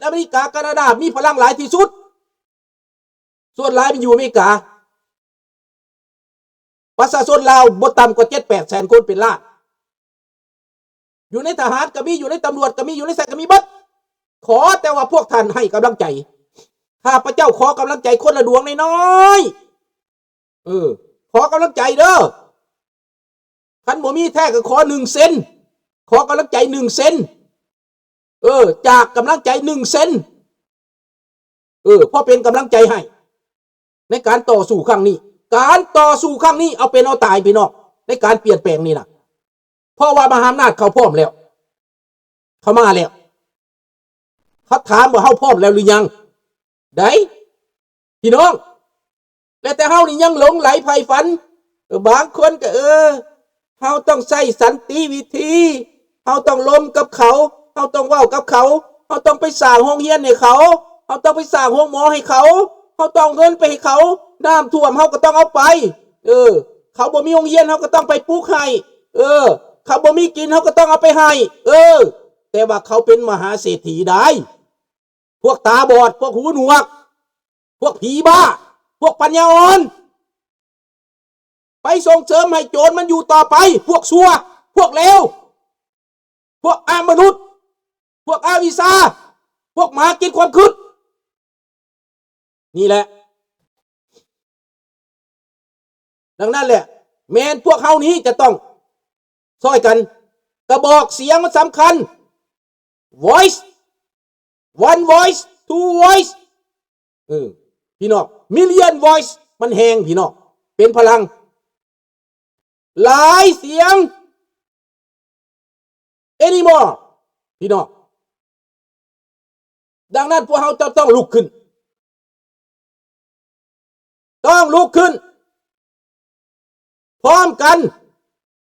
ອາເມລິກາ ການາດາ ມີພະລັງຫຼາຍທີ່ສຸດ. ສ່ວນຫຼາຍມັນຢູ່ອາເມລິກາ. ປະຊາຊົນລາວບໍ່ຕ່ຳກວ່າເຈັດແປດແສນຄົນ ເປັນລ້ານ. ຢູ່ໃນທະຫານກໍມີ, ຢູ່ໃນຕຳຫຼວດກໍມີ, ຢູ່ໃນໃສກໍມີເບິດ. ຂໍແຕ່ວ່າພວກທ່ານໃຫ້ກຳລັງໃຈ. ຂ້າພະເຈົ້າຂໍກຳລັງໃຈຄົນລະດວງນ້ອຍໆ. ເອີ ຂໍກຳລັງໃຈເດີ້. ຄັນບໍ່ມີແທ້ກໍຂໍໜຶ່ງເຊັນ. ຂໍກຳລັງໃຈໜຶ່ງເຊັນ. ເອີ ຈາກກຳລັງໃຈໜຶ່ງເຊັນ. ເອີ ພໍເປັນກຳລັງໃຈໃຫ້ ໃນການຕໍ່ສູ້ຄັ້ງນີ້. ການຕໍ່ສູ້ຄັ້ງນີ້ເອົາເປັນເອົາຕາຍ ພີ່ນ້ອງ, ໃນການປ່ຽນແປງນີ້ນະ. ເພາະວ່າມະຫາອຳນາດເຂົາພ້ອມແລ້ວ, ເຂົາມາແລ້ວ. ເຂົາຖາມວ່າເຮົາພ້ອມແລ້ວຫຼືຍັງ ໃດ໋ ພີ່ນ້ອງ? ແລະ ແຕ່ເຮົານີ້ຍັງຫຼົງໄຫຼໃຝ່ຝັນ. ເອີ ບາງຄົນກໍ ເອີ ເຮົາຕ້ອງໃຊ້ສັນຕິວິທີ, ເຮົາຕ້ອງລົມກັບເຂົາ, ເຮົາຕ້ອງເວົ້າກັບເຂົາ, ເຮົາຕ້ອງໄປສ້າງໂຮງຮຽນໃຫ້ເຂົາ, ເຮົາຕ້ອງໄປສ້າງໂຮງໝໍໃຫ້ເຂົາ, ເຮົາຕ້ອງເອົາເງິນໄປໃຫ້ເຂົາ, ນ້ຳຖ້ວມເຮົາກໍຕ້ອງເອົາໄປ. ເອີ ເຂົາບໍ່ມີໂຮງຮຽນ ເຮົາກໍຕ້ອງໄປປຸກໃຫ້. ເອີ ເຂົາບໍ່ມີກິນ ເຮົາກໍຕ້ອງເອົາໄປໃຫ້. ເອີ ແຕ່ວ່າເຂົາເປັນມະຫາເສດຖີໄດ໋. ພວກຕາບອດ, ພວກຫູໜວກ, ພວກຜີບ້າ, ພວກປັນຍາອ່ອນ, ໄປສົ່ງເສີມໃຫ້ໂຈນມັນຢູ່ຕໍ່ໄປ, ພວກຊົ່ວ, ພວກເລວ, ພວກອະມະນຸດ, ພວກອະວິຊາ, ພວກໝາກິນຄວາມຄິດ. ນີ້ແຫຼະ. ດັ່ງນັ້ນແຫຼະ ແມ່ນພວກເຮົານີ້ຈະຕ້ອງຊ່ອຍກັນ. ກະບອກສຽງມັນສຳຄັນ. Voice, one voice, two voice. ເອີ ພີ່ນ້ອງ, million voice ມັນແຮງ ພີ່ນ້ອງ, ເປັນພະລັງ. ຫຼາຍສຽງ anymore ພີ່ນ້ອງ. ດັ່ງນັ້ນ ພວກເຮົາຈະຕ້ອງລຸກຂຶ້ນ, ຕ້ອງລຸກຂຶ້ນພ້ອມກັນ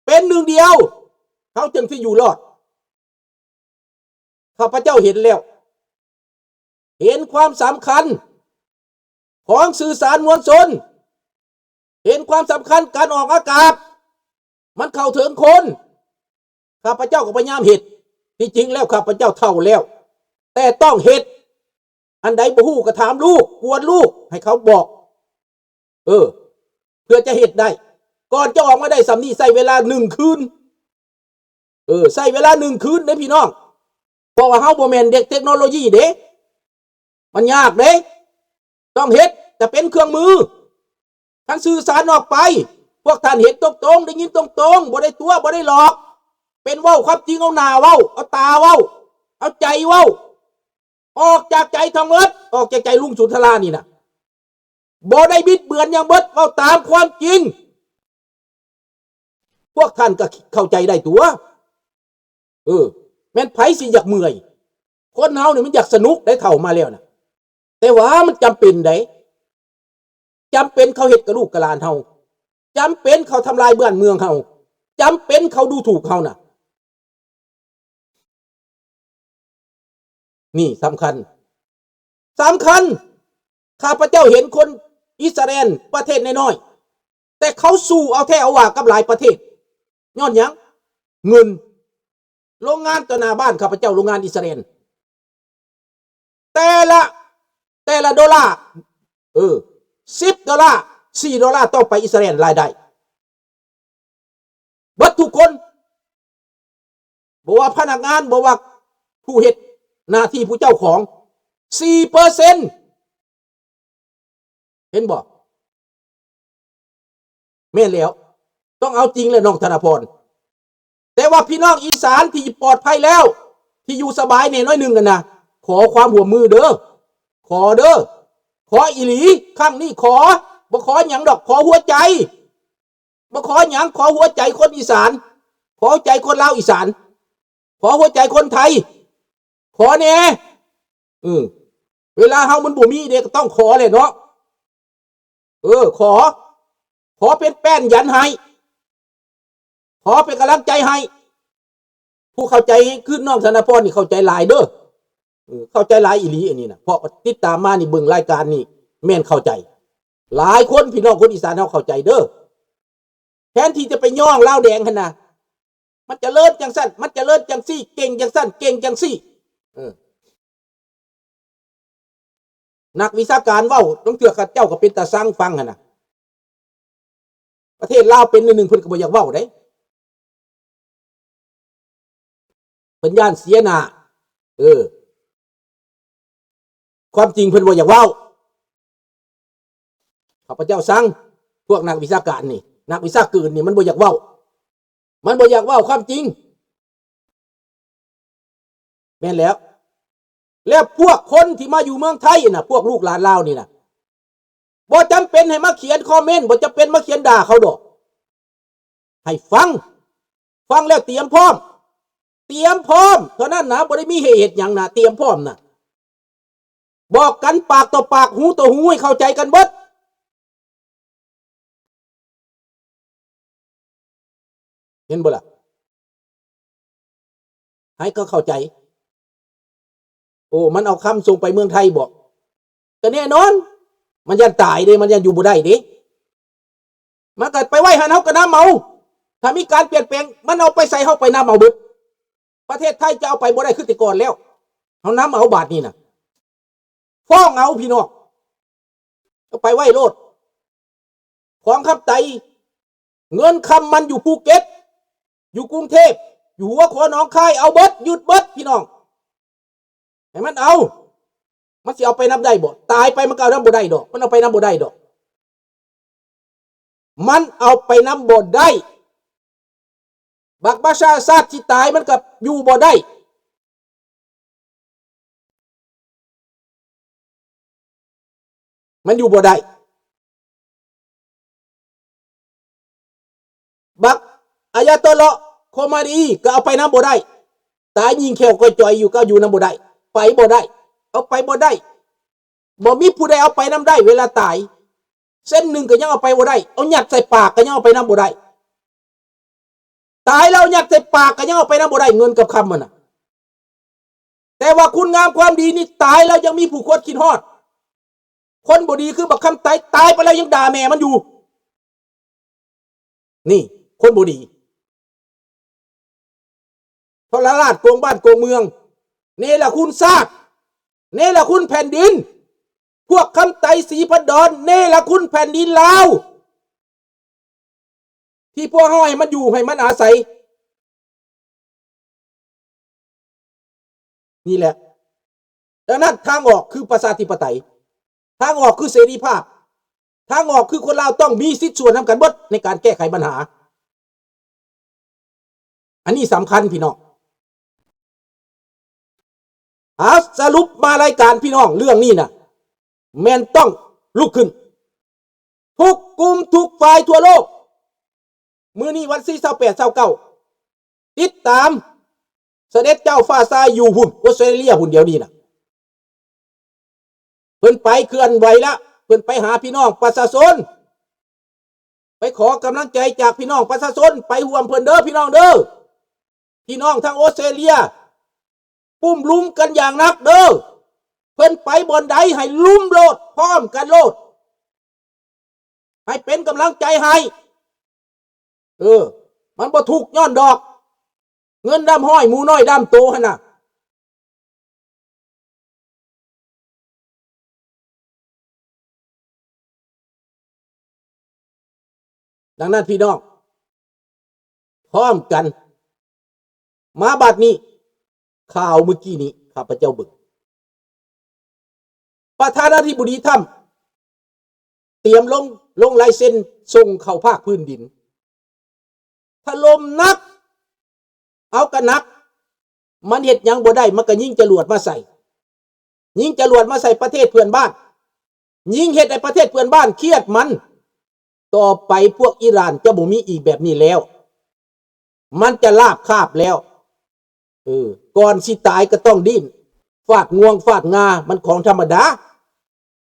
ເປັນໜຶ່ງດຽວ, ເຮົາຈຶ່ງຊິຢູ່ລອດ. ຂ້າພະເຈົ້າເຫັນແລ້ວ, ເຫັນຄວາມສຳຄັນຂອງສື່ສານມວນຊົນ, ເຫັນຄວາມສຳຄັນການອອກອາກາດ, ມັນເຂົ້າເຖິງຄົນ. ຂ້າພະເຈົ້າກໍພະຍາຍາມເຮັດ. ທີ່ຈິງແລ້ວຂ້າພະເຈົ້າເຖົ້າແລ້ວ, ແຕ່ຕ້ອງເຮັດ. ອັນໃດບໍ່ຮູ້ກໍຖາມລູກ, ກວນລູກ, ໃຫ້ເຂົາບອກ. ເອີ ເພື່ອຈະເຮັດໄດ້. ກ່ອນຈະອອກມາໄດ້ສ່ຳນີ້ ໃຊ້ເວລາໜຶ່ງຄືນ. ເອີ ໃຊ້ເວລາໜຶ່ງຄືນເດ້ພີ່ນ້ອງ, ເພາະວ່າເຮົາບໍ່ແມ່ນເດັກເຕັກໂນໂລຢີເດ້. ມັນຍາກເດ້. ຕ້ອງເຮັດ, ຈະເປັນເຄື່ອງມື. ຄັນສື່ສານອອກໄປ, ພວກທ່ານເຫັນຕົງໆ, ໄດ້ຍິນຕົງໆ, ບໍ່ໄດ້ຕົວະ, ບໍ່ໄດ້ຫຼອກ, ເປັນເວົ້າຄວາມຈິງ, ເອົາໜ້າເວົ້າ, ເອົາຕາເວົ້າ, ເອົາໃຈເວົ້າ, ອອກຈາກໃຈທັງໝົດ, ອອກຈາກໃຈລຸງສຸນທະລານີ້ນະ. ບໍ່ໄດ້ບິດເບືອນຫຍັງເບິດ, ເວົ້າຕາມຄວາມຈິງ. ພວກທ່ານກໍເຂົ້າໃຈໄດ້ຕົວະ. ເອີ ແມ່ນໃຜຊິຢາກເມື່ອຍ? ຄົນເຮົານີ້ມັນຢາກສະໜຸກໄດ໋ ເຖົ້າມາແລ້ວນະ. ແຕ່ວ່າມັນຈຳເປັນໄດ໋. ຈຳເປັນເຂົາເຮັດກັບລູກກັບຫຼານເຮົາ. ຈຳເປັນເຂົາທຳລາຍບ້ານເມືອງເຮົາ. ຈຳເປັນເຂົາດູຖູກເຮົານະ. ນີ້ສຳຄັນ, ສຳຄັນ. ຂ້າພະເຈົ້າເຫັນຄົນອິດສະຣາແອນປະເທດນ້ອຍໆ, ແຕ່ເຂົາສູ້ເອົາແທ້ເອົາວ່າກັບຫຼາຍປະເທດ. ຍ້ອນຫຍັງ? ເງິນ. ໂລງງານຕໍ່ໜ້າບ້ານຂ້າພະເຈົ້າ, ໂລງງານອິດສະຣາແອນ. ແຕ່ລະ, ແຕ່ລະໂດລາ, ເອີ, ສິບໂດລາ, ສີ່ໂດລາ ຕ້ອງໄປອິດສະຣາແອນລາຍໄດ້. ເບິດທຸກຄົນ, ບໍ່ວ່າພະນັກງານ, ບໍ່ວ່າຜູ້ເຮັດໜ້າທີ່, ຜູ້ເຈົ້າຂອງ, ສີ່ເປີເຊັນ. ເຫັນບໍ່? ແມ່ນແລ້ວ, ຕ້ອງເອົາຈິງແຫຼະ ນ້ອງທະນະພອນ. ແຕ່ວ່າພີ່ນ້ອງອີສານທີ່ປອດໄພແລ້ວ, ທີ່ຢູ່ສະບາຍແດ່ໜ້ອຍໜຶ່ງຫັ້ນນະ, ຂໍຄວາມຮ່ວມມືເດີ້, ຂໍເດີ້, ຂໍອີ່ຫຼີ. ຄັ້ງນີ້ຂໍ, ບໍ່ຂໍຫຍັງດອກ, ຂໍຫົວໃຈ. ບໍ່ຂໍຫຍັງ, ຂໍຫົວໃຈຄົນອີສານ, ຂໍໃຈຄົນລາວອີສານ, ຂໍຫົວໃຈຄົນໄທ, ຂໍແດ່. ເອີ ເວລາເຮົາມັນບໍ່ມີເດ້, ກໍຕ້ອງຂໍແຫຼະເນາະ. ເອີ ຂໍ, ຂໍເປັນແປ້ນຢັນໃຫ້, ຂໍເປັນກຳລັງໃຈໃຫ້. ຜູ້ເຂົ້າໃຈຄືນ້ອງທະນະພອນນີ້ເຂົ້າໃຈຫຼາຍເດີ້. ເອີ ເຂົ້າໃຈຫຼາຍອີ່ຫຼີອັນນີ້ນະ, ເພາະຕິດຕາມມານີ້, ເບິ່ງລາຍການນີ້ ແມ່ນເຂົ້າໃຈ. ຫຼາຍຄົນ, ພີ່ນ້ອງຄົນອີສານເຮົາເຂົ້າໃຈເດີ້. ແທນທີ່ຈະໄປຍ້ອງລາວແດງຫັ້ນນະ, ມັນຈະເລີນຈັ່ງຊັ້ນ, ມັນຈະເລີນຈັ່ງຊີ້, ເກັ່ງຈັ່ງຊັ້ນ, ເກັ່ງຈັ່ງຊີ້. ເອີ. ນັກວິຊາການເວົ້າ ລາງເທື່ອເຂົາເຈົ້າກໍເປັນຕາຊັງຟັງຫັ້ນນະ. ປະເທດລາວເປັນໜຶ່ງ ເພິ່ນກໍບໍ່ຢາກເວົ້າເດ້ ເພິ່ນຢ້ານເສຍໜ້າ. ເອີ ຄວາມຈິງເພິ່ນບໍ່ຢາກເວົ້າ. ຂ້າພະເຈົ້າຊັງພວກນັກວິຊາການນີ້ ນັກວິຊາການນີ້ ມັນບໍ່ຢາກເວົ້າ ມັນບໍ່ຢາກເວົ້າຄວາມຈິງ. ແມ່ນແລ້ວ ແລ້ວພວກຄົນທີ່ມາຢູ່ເມືອງໄທນະ ພວກລູກຫຼານລາວນີ້ນະ ບໍ່ຈຳເປັນໃຫ້ມາຂຽນຄອມເມັນ ບໍ່ຈຳເປັນມາຂຽນດ່າເຂົາດອກ. ໃຫ້ຟັງ ຟັງແລ້ວຕຽມພ້ອມ ຕຽມພ້ອມເທົ່ານັ້ນນະ. ບໍ່ໄດ້ມີໃຫ້ເຮັດຫຍັງນະ ຕຽມພ້ອມນະ. ບອກກັນປາກຕໍ່ປາກ ຫູຕໍ່ຫູ ໃຫ້ເຂົ້າໃຈກັນເບິດ. ເຫັນບໍ່ລະ? ໃຫ້ເຂົາເຂົ້າໃຈ. ໂອ້ ມັນເອົາຄຳສົ່ງໄປເມືອງໄທບໍ? ກໍແນ່ນອນ ມັນຢ້ານຕາຍເດ້ ມັນຢ້ານຢູ່ບໍ່ໄດ້ເດ້. ມັນກໍໄປໄວ້ຫັ້ນ ເຮົາກໍນຳເອົາ. ຖ້າມີການປ່ຽນແປງ ມັນເອົາໄປໃສ ເຮົາໄປນຳເອົາເບິດ. ປະເທດໄທຈະເອົາໄປບໍ່ໄດ້ຄືແຕ່ກ່ອນແລ້ວ. ເຮົານຳເອົາບາດນີ້ນະ. ຟ້ອງເອົາພີ່ນ້ອງ ເອົາໄປໄວ້ໂລດ. ຂອງຄຳໄຕ ເງິນຄຳມັນຢູ່ພູເກັດ ຢູ່ກຸງເທບ ຢູ່ຫົວຂົວໜອງຄາຍ ເອົາເບິດ ຍຶດເບິດພີ່ນ້ອງ. ໃຫ້ມັນເອົາ ມັນຊິເອົາໄປນຳໄດ້ບໍ່? ຕາຍໄປມັນກໍເອົານຳບໍ່ໄດ້ດອກ ມັນເອົາໄປນຳບໍ່ໄດ້ດອກ ມັນເອົາໄປນຳບໍ່ໄດ້. ບັກປະຊາຊາດຊິຕາຍມັນກໍຢູ່ບໍ່ໄດ້ ມັນຢູ່ບໍ່ໄດ້. ບັກອາຍາໂຕເລາະໂຄມານີກໍເອົາໄປນຳບໍ່ໄດ້ ຕາຍິງແຂ້ວກໍຈ່ອຍຢູ່ ກໍຢູ່ນຳບໍ່ໄດ້ ໄປບໍ່ໄດ້ ເອົາໄປບໍ່ໄດ້. ບໍ່ມີຜູ້ໃດເອົາໄປນຳໄດ້ ເວລາຕາຍ ເຊັນໜຶ່ງກໍຍັງເອົາໄປບໍ່ໄດ້ ເອົາຍັດໃສ່ປາກກໍຍັງເອົາໄປນຳບໍ່ໄດ້. ຕາຍແລ້ວຍັດໃສ່ປາກກໍຍັງເອົາໄປນຳບໍ່ໄດ້ ເງິນກັບຄຳມັນນະ. ແຕ່ວ່າຄຸນງາມຄວາມດີນີ້ ຕາຍແລ້ວຍັງມີຜູ້ຄົນຄິດຮອດ. ຄົນບໍ່ດີຄືບັກຄຳໄຕ ຕາຍໄປແລ້ວຍັງດ່າແມ່ມັນຢູ່. ນີ້ຄົນບໍ່ດີ ທໍລະລາດໂກງບ້ານໂກງເມືອງ ເນລະຄຸນຊາດ ເນລະຄຸນແຜ່ນດິນ. ພວກຄຳໄຕ ສີພັນດອນ ເນລະຄຸນແຜ່ນດິນລາວ ທີ່ພວກເຮົາໃຫ້ມັນຢູ່ໃຫ້ມັນອາໄສ ນີ້ແຫຼະ. ດັ່ງນັ້ນ ທາງອອກຄືປະຊາທິປະໄຕ ທາງອອກຄືເສລີພາບ ທາງອອກຄືຄົນລາວຕ້ອງມີສິດສ່ວນນຳກັນເບິດໃນການແກ້ໄຂບັນຫາ. ອັນນີ້ສຳຄັນພີ່ນ້ອງ. ເອົາ ສະຫຼຸບມາລາຍການພີ່ນ້ອງ ເລື່ອງນີ້ນະ ແມ່ນຕ້ອງລຸກຂຶ້ນ ທຸກກຸ່ມທຸກຝ່າຍທົ່ວໂລກ. ມື້ນີ້ວັນທີຊາວແປດ ຊາວເກົ້າ ຕິດຕາມສະເດັດເຈົ້າຟ້າຊາຍຢູ່ພຸ້ນ ອອສເຕຣເລັຽພຸ້ນ ດຽວນີ້ນະ. ເພິ່ນໄປເຄື່ອນໄຫວລະ ເພິ່ນໄປຫາພີ່ນ້ອງປະຊາຊົນ ໄປຂໍກຳລັງໃຈຈາກພີ່ນ້ອງປະຊາຊົນ ໄປຮ່ວມເພິ່ນເດີພີ່ນ້ອງເດີ. ພີ່ນ້ອງທາງອອສເຕຣເລັຽ ປຸ້ມລຸມກັນຢ່າງໜັກເດີ. ເພິ່ນໄປບ່ອນໃດໃຫ້ລຸມໂລດ ພ້ອມກັນໂລດ ໃຫ້ເປັນກຳລັງໃຈໃຫ້. ເອີ ມັນບໍ່ທຸກຍ້ອນດອກ ເງິນດຳຫ້ອຍ ໝູນ້ອຍດຳໂຕຫັ້ນນະ. ດັ່ງນັ້ນ ພີ່ນ້ອງ ພ້ອມກັນ ມາບັດນີ້ ຂ່າວມື້ກີ້ນີ້ ຂ້າພະເຈົ້າເບິ່ງ ປະທານາທິບໍດີທຣຳ ຕຽມລົງ ລົງລາຍເຊັນສົ່ງເຂົ້າພາກພື້ນດິນ ຖະຫຼົ່ມໜັກ ເອົາກະໜັກ ມັນເຮັດຫຍັງບໍ່ໄດ້ ມັນກໍຍິງຈະຫຼວດມາໃສ່ ຍິງຈະຫຼວດມາໃສ່ປະເທດເພື່ອນບ້ານ ຍິ່ງເຮັດໃຫ້ປະເທດເພື່ອນບ້ານຄຽດມັນ ຕໍ່ໄປພວກອີຣານຈະບໍ່ມີອີກແບບນີ້ແລ້ວ ມັນຈະລາບຄາບແລ້ວ. ເອີ ກ່ອນຊິຕາຍກໍຕ້ອງດີ້ນ ຟາດງວງຟາດງາ ມັນຂອງທຳມະດາ.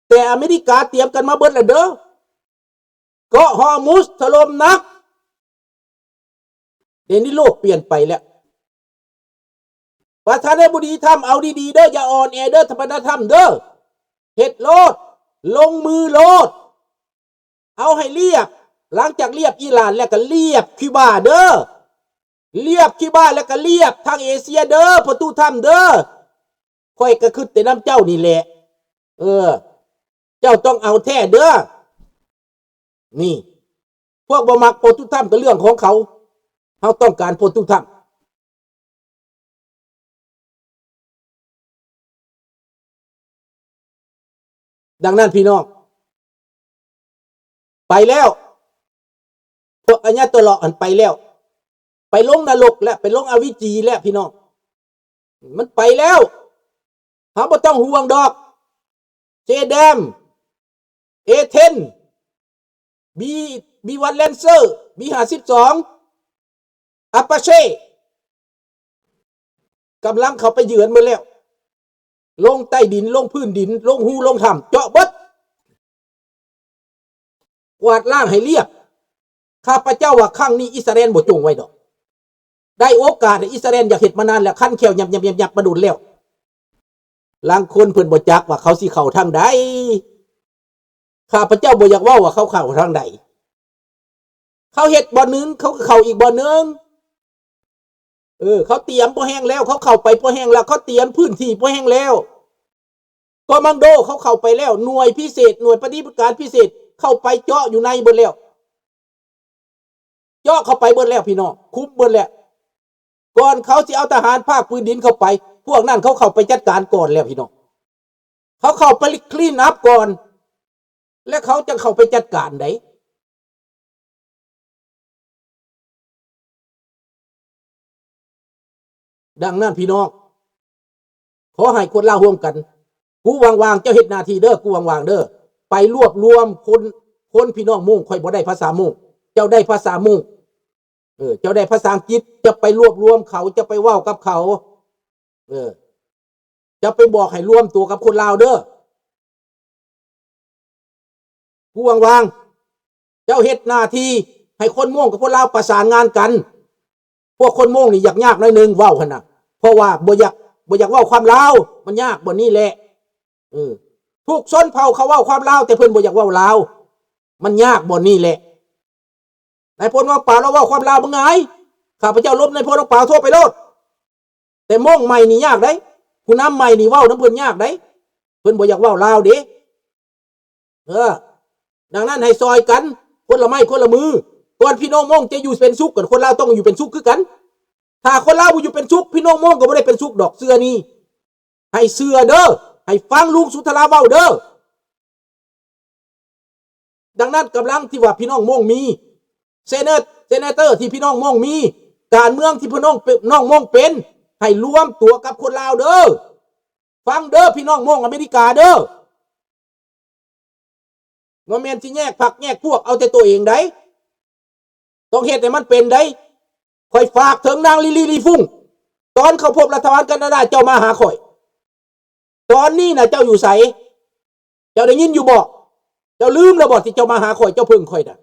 ແຕ່ອາເມລິກາຕຽມກັນມາເບິດແລ້ວເດີ ເກາະຮອມຸສຖະຫຼົ່ມໜັກ. ດຽວນີ້ໂລກປ່ຽນໄປແລ້ວ. ປະທານາທິບໍດີທຣຳ ເອົາດີໆເດີ ຢ່າອ່ອນແອເດີ ປະທານາທິບໍດີທຣຳເດີ. ເຮັດໂລດ ລົງມືໂລດ ເອົາໃຫ້ລຽບ. ຫຼັງຈາກລຽບອີຣານແລ້ວ ກໍລຽບຄິວບາເດີ ລຽບຄິວບາແລ້ວກໍລຽບທາງເອເຊຍເດີ ປະຕູທຳເດີ. ຂ້ອຍກໍຄິດແຕ່ນຳເຈົ້ານີ້ແຫຼະ ເອີ ເຈົ້າຕ້ອງເອົາແທ້ເດີ້. ນີ້ ພວກບໍ່ມັກໂປຣຕຸທຳກໍເລື່ອງຂອງເຂົາ, ເຮົາຕ້ອງການໂປຣຕຸທຳ. ດັ່ງນັ້ນພີ່ນ້ອງ ໄປແລ້ວ, ພວກອາຍາໂຕເລາະຫັ້ນໄປແລ້ວ, ໄປລົງນະລົກແລ້ວ, ໄປລົງອະວິຈີແລ້ວພີ່ນ້ອງ, ມັນໄປແລ້ວ. ເຮົາບໍ່ຕ້ອງຫ່ວງດອກ. ເຈແດມ, ເອເທນ, ບີ ບີວັນແລນເຊີ, ບີຫ້າສິບສອງ, ອາປາເຊ່ ກຳລັງເຂົ້າໄປເຢືອນໝົດແລ້ວ, ລົງໃຕ້ດິນ, ລົງພື້ນດິນ, ລົງຮູລົງຖ້ຳ, ເຈາະເບິດ, ກວາດລ້າງໃຫ້ລຽບ. ຂ້າພະເຈົ້າວ່າຄັ້ງນີ້ອິດສະຣາແອນບໍ່ຈົ່ງໄວ້ດອກ. ໄດ້ໂອກາດໃຫ້ອິດສະຣາແອນ ຢາກເຮັດມານານແລ້ວ, ຄັນແຂ້ວຍັບໆໆໆມາດົນແລ້ວ. ລາງຄົນເພິ່ນບໍ່ຈັກວ່າເຂົາຊິເຂົ້າທາງໃດ. ຂ້າພະເຈົ້າບໍ່ຢາກເວົ້າວ່າເຂົາເຂົ້າທາງໃດ. ເຂົາເຮັດບ່ອນໜຶ່ງ ເຂົາກໍເຂົ້າອີກບ່ອນໜຶ່ງ. ເອີ ເຂົາຕຽມພໍແຮງແລ້ວ, ເຂົາເຂົ້າໄປພໍແຮງແລ້ວ, ເຂົາຕຽມພື້ນທີ່ພໍແຮງແລ້ວ. ກອມມານໂດເຂົາເຂົ້າໄປແລ້ວ, ໜ່ວຍພິເສດ, ໜ່ວຍປະຕິບັດການພິເສດ ເຂົ້າໄປເຈາະຢູ່ໃນເບິດແລ້ວ. ເຈາະເຂົ້າໄປເບິດແລ້ວພີ່ນ້ອງ, ຄຸມເບິດແລ້ວ. ກ່ອນເຂົາຊິເອົາທະຫານພາກພື້ນດິນເຂົ້າໄປ, ພວກນັ້ນເຂົາເຂົ້າໄປຈັດການກ່ອນແລ້ວພີ່ນ້ອງ. ເຂົາເຂົ້າໄປ clean up ກ່ອນ ແລະ ເຂົາຈະເຂົ້າໄປຈັດການໃດ. ດັ່ງນັ້ນພີ່ນ້ອງ ຂໍໃຫ້ຄົນລາວຮ່ວມກັນ, ກູຫວ່າງໆ ເຈົ້າເຮັດໜ້າທີ່ເດີ້, ກູຫວ່າງໆ ເດີ້, ໄປລວບລວມຄົນ, ຄົນພີ່ນ້ອງມົ້ງ, ຂ້ອຍບໍ່ໄດ້ພາສາມົ້ງ, ເຈົ້າໄດ້ພາສາມົ້ງ, ເອີ ເຈົ້າໄດ້ພາສາອັງກິດ, ຈະໄປລວບລວມເຂົາ, ຈະໄປເວົ້າກັບເຂົາ, ເອີ ຈະໄປບອກໃຫ້ລວມຕົວກັບຄົນລາວເດີ້. ກູຫວ່າງໆ ເຈົ້າເຮັດໜ້າທີ່ໃຫ້ຄົນມົ້ງກັບຄົນລາວປະສານງານກັນ. ພວກຄົນມົ້ງນີ້ຢາກຍາກໜ້ອຍໜຶ່ງເວົ້າຫັ້ນນະ, ເພາະວ່າບໍ່ຢາກ, ບໍ່ຢາກເວົ້າຄວາມລາວ, ມັນຍາກບ່ອນນີ້ແຫຼະ. ເອີ ທຸກຊົນເຜົ່າເຂົາເວົ້າຄວາມລາວ, ແຕ່ເພິ່ນບໍ່ຢາກເວົ້າລາວ, ມັນຍາກບ່ອນນີ້ແຫຼະ. ນາຍພົນວັງປາວລາວເວົ້າຄວາມລາວບໍ່ງ່າຍ, ຂ້າພະເຈົ້າລົບນາຍພົນວັງປາວໂທໄປໂລດ. ແຕ່ມົ້ງໃໝ່ນີ້ຍາກໃດ໋, ຜູ້ນຳໃໝ່ນີ້ເວົ້ານຳເພິ່ນຍາກໃດ໋, ເພິ່ນບໍ່ຢາກເວົ້າລາວເດ້. ເອີ ດັ່ງນັ້ນໃຫ້ຊ່ອຍກັນຄົນລະໄມ້ຄົນລະມື. ກ່ອນພີ່ນ້ອງມົ້ງຈະຢູ່ເປັນສຸກກັນ, ຄົນລາວຕ້ອງຢູ່ເປັນສຸກຄືກັນ. ຖ້າຄົນລາວບໍ່ຢູ່ເປັນສຸກ, ພີ່ນ້ອງມົ້ງກໍບໍ່ໄດ້ເປັນສຸກດອກ, ເຊື່ອນີ້. ໃຫ້ເຊື່ອເດີ້, ໃຫ້ຟັງລຸງສຸທະລາເວົ້າເດີ້. ດັ່ງນັ້ນ ກຳລັງທີ່ວ່າພີ່ນ້ອງມົ້ງມີ, ເຊເນີ, ເຊເນເຕີທີ່ພີ່ນ້ອງມົ້ງມີ, ການເມືອງທີ່ພີ່ນ້ອງເປັນ, ນ້ອງມົ້ງເປັນ, ໃຫ້ລວມຕົວກັບຄົນລາວເດີ້. ຟັງເດີ້ ພີ່ນ້ອງມົ້ງອາເມລິກາເດີ້. ບໍ່ແມ່ນຊິແຍກພັກແຍກພວກເອົາແຕ່ຕົວເອງໃດ໋, ຕ້ອງເຮັດໃຫ້ມັນເປັນໃດ໋. ຂ້ອຍຝາກເຖິງນາງລີລີ ລີຟຸງ, ຕອນເຂົ້າພົບລັດຖະບານການາດາ ເຈົ້າມາຫາຂ້ອຍ, ຕອນນີ້ນະເຈົ້າຢູ່ໃສ? ເຈົ້າໄດ້ຍິນຢູ່ບໍ່? ເຈົ້າລືມແລ້ວບໍ່ທີ່ເຈົ້າມາຫາຂ້ອຍ, ເຈົ້າເພິ່ງຂ້ອຍນະ?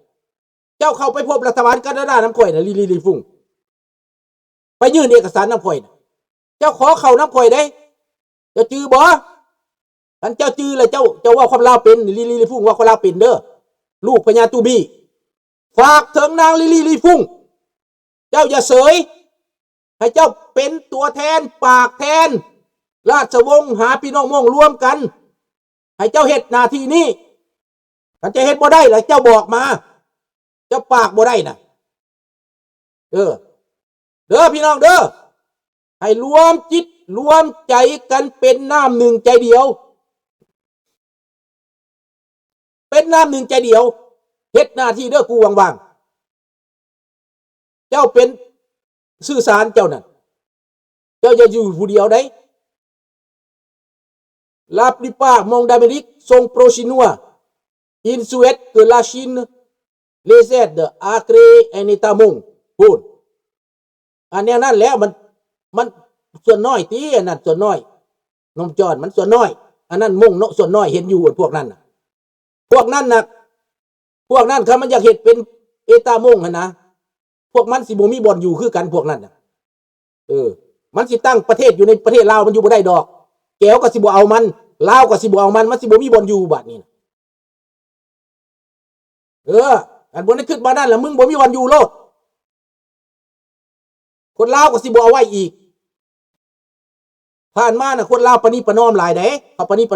ເຈົ້າເຂົ້າໄປພົບລັດຖະບານການາດານຳຂ້ອຍນະ, ລີລີ ລີຟຸງ. ໄປຍື່ນເອກະສານນຳຂ້ອຍນະ, ເຈົ້າຂໍເຂົ້ານຳຂ້ອຍເດ້. ເຈົ້າຈື່ບໍ່? ຄັນເຈົ້າຈື່ແລ້ວ ເຈົ້າ, ເຈົ້າເວົ້າຄວາມລາວເປັນ, ລີລີ ລີຟຸງເວົ້າຄວາມລາວເປັນເດີ້, ລູກພະຍາຕູບີ. ຝາກເຖິງນາງລີລີ ລີຟຸງ, ເຈົ້າຢ່າເສີຍ, ໃຫ້ເຈົ້າເປັນຕົວແທນ, ປາກແທນລາຊະວົງ, ຫາພີ່ນ້ອງມົ້ງລວມກັນ, ໃຫ້ເຈົ້າເຮັດໜ້າທີ່ນີ້. ຄັນເຈົ້າເຮັດບໍ່ໄດ້ລະເຈົ້າບອກມາ, ເຈົ້າປາກບໍ່ໄດ້ນະ. ເອີ ເດີພີ່ນ້ອງເດີ, ໃຫ້ລວມຈິດລວມໃຈກັນເປັນນ້ຳໜຶ່ງໃຈດຽວ, ເປັນນ້ຳໜຶ່ງໃຈດຽວ, ເຮັດໜ້າທີ່ເດີ ກູຫວ່າງໆ. ເຈົ້າເປັນສື່ສານເຈົ້ານັ້ນ, ເຈົ້າຢ່າຢູ່ຜູ້ດຽວໃດ. La plupart mon d'Amérique sont pro-chinois, ils souhaitent que la Chine les aide à créer un État Mon. ພຸ້ນ ອັນແນວນັ້ນແຫຼະ ມັນ, ມັນສ່ວນນ້ອຍຕິ, ອັນນັ້ນສ່ວນນ້ອຍ, ໜຸ່ມຈອນ ມັນສ່ວນນ້ອຍ, ອັນນັ້ນມົ້ງເນາະ ສ່ວນນ້ອຍ, ເຫັນຢູ່ພວກນັ້ນນະ, ພວກນັ້ນນະ, ພວກນັ້ນ ຄັນມັນຢາກເຮັດເປັນ État Mon ຫັ້ນນະ, ພວກມັນຊິບໍ່ມີບ່ອນຢູ່ຄືກັນ ພວກນັ້ນນະ. ເອີ ມັນຊິຕັ້ງປະເທດຢູ່ໃນປະເທດລາວມັນຢູ່ບໍ່ໄດ້ດອກ, ແກວກໍຊິບໍ່ເອົາມັນ, ລາວກໍຊິບໍ່ເອົາມັນ, ມັນຊິບໍ່ມີບ່ອນຢູ່ບາດນີ້ນະ. ເອີ ຄັນບໍ່ໄດ້ຄິດວ່ານັ້ນລະ ມຶງບໍ່ມີວັນຢູ່ໂລດ, ຄົນລາວກໍຊິບໍ່ເອົາໄວ້ອີກ. ຜ່ານມານະ ຄົນລາວປະນີປະນອມຫຼາຍເດ້, ເຂົາປະນີປະ